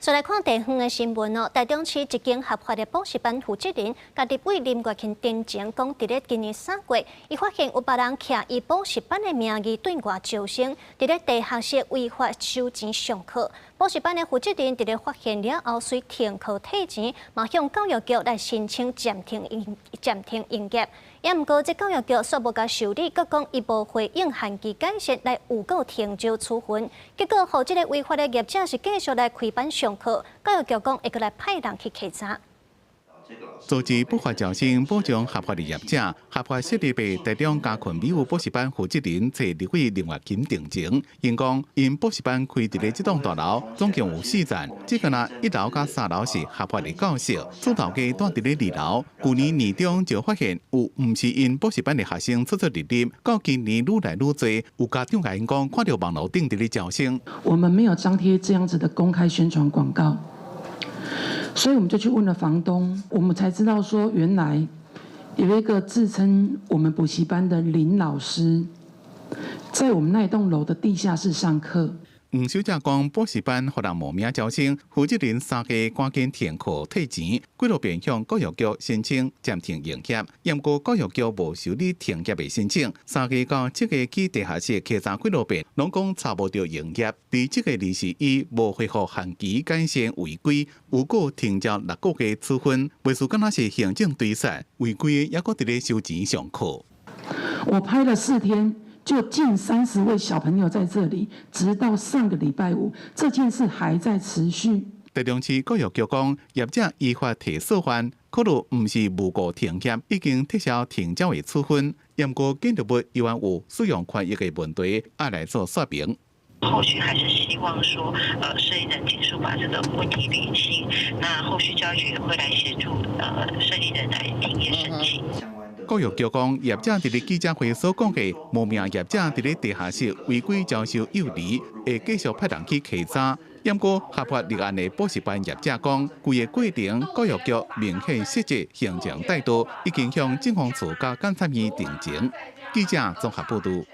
再來看地方的新聞哦，台中市一間合法的補習班負責人，共立委林月琴澄清講，佇咧今年3月，伊發現有別人倚伊補習班的名義對外招生，佇咧地下室違法收錢上課。補習班的負責人佇咧發現了後，遂停課退錢，嘛向教育局來申請暫停營業。也毋過，這教育局煞無共受理，閣講伊無回應限期解釋來預告停招處分。結果，予這个違法的業者是繼續來開班上課。教育局講會閣來派人去稽查。組織不法招生保障合法的業者，合法設立的台中嘉坤美語補習班負責人揣立委林月琴澄清，𪜶講𪜶補習班開佇咧這棟大樓，總共有四層，這個若一樓佮三樓是合法的教室，主頭家蹛佇咧二樓。舊年年中就發現有毋是𪜶補習班的學生出出入入，到今年愈來愈濟，有家長共𪜶講看著網路頂佇咧招生。我們沒有張貼這樣子的公開宣傳廣告。所以我們就去問了房東，我們才知道說原來有一個自稱我們補習班的林老師，在我們那棟樓的地下室上課。黃小姐講，補習班予人冒名招生，負責人3月趕緊停課退錢，幾落遍向教育局申請暫停營業，毋過教育局無受理停業的申請。3月到7月去地下室稽查幾落遍，攏講查無著營業。佇這個21無回覆限期改善違規，預告停招6個月處分，袂輸敢若是行政追殺，違規的猶閣佇咧收錢上課。我拍了4天，就近30位小朋友在這裡，直到上個禮拜五，這件事還在持續。台中市教育局講，業者依法提訴犯，可能毋是無故停業，已經撤銷停招的處分。毋過建築物依然有使用權益的問題，愛來做說明。後續還是希望說，設計人盡速把這個問題釐清。那後續教育局也會來協助，設計人來停業申請。教育局講，業者佇咧記者會所講的無名業者佇咧地下室違規招收幼兒，會繼續派人去稽查。毋過合法立案的補習班業者講，規個過程教育局明顯失職行政怠惰，已經向警方處佮監察院澄清。記者綜合報導。